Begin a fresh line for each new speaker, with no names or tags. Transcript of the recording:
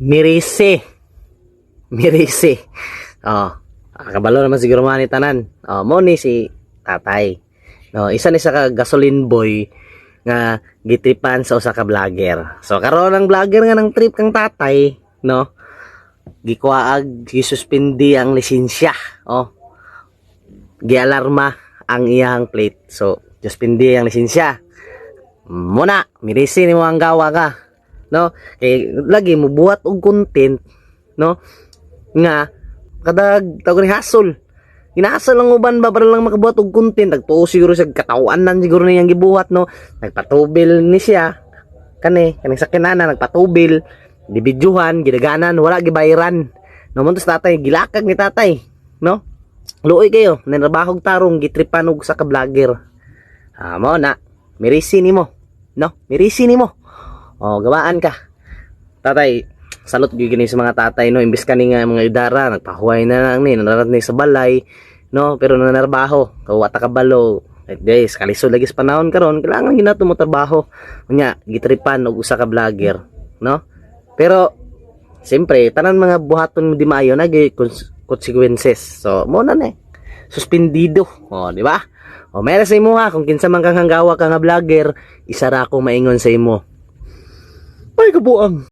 Mirisi. Mirisi. Oh, kabalo naman siguro man ni tanan. Oh, mo ni si tatay. No, isa ni sa ka gasoline boy nga gitripan sa usa ka vlogger. So karon, ang vlogger nga nang trip kang tatay, no? Gikuhaag, gisuspindi ang lisensya. Oh. Gialarma ang iyang plate. So, suspindi ang lisensya. Muna, mirisi nimo ang gawa ka. No? Kay lagi mo buhat og content, no? Nga kadag tawag ni hasol. Ginasol ang uban ba para lang makabuhat og content. Nagtuo siguro siya katawanan siguro niyang gibuhat, no. Nagpatubil ni siya. Kani, kaning sakinana nagpatubil, gibidyuhan, gidaganan, wala gibayaran. No mo tatay, gilakag ni tatay, no? Luoy kayo, nanrabahog tarong gitripan og sa ka vlogger. Ah, mo na. Mirisi nimo. No? Mirisi nimo. Oh, gawaan ka. Tatay, salot gyud gini sa mga tatay, no, imbes kani nga mga idara nagpahuway na lang ni nanarat ni sa balay, no, pero nanarbaho kawa ta kabalo. Eh, guys, kalisod lagi sa panahon karon, kailangan ginato mo trabaho. Unya gitripan og usa ka vlogger, no? Pero siyempre, tanan mga buhaton mo di maayo na consequences. So mo na ni suspendido. Oh, di ba? O meron sa imo ha, kung kinsa man kang hanggawa ka nga vlogger, isa ra akong maingon sa imo. Ay, kabuang.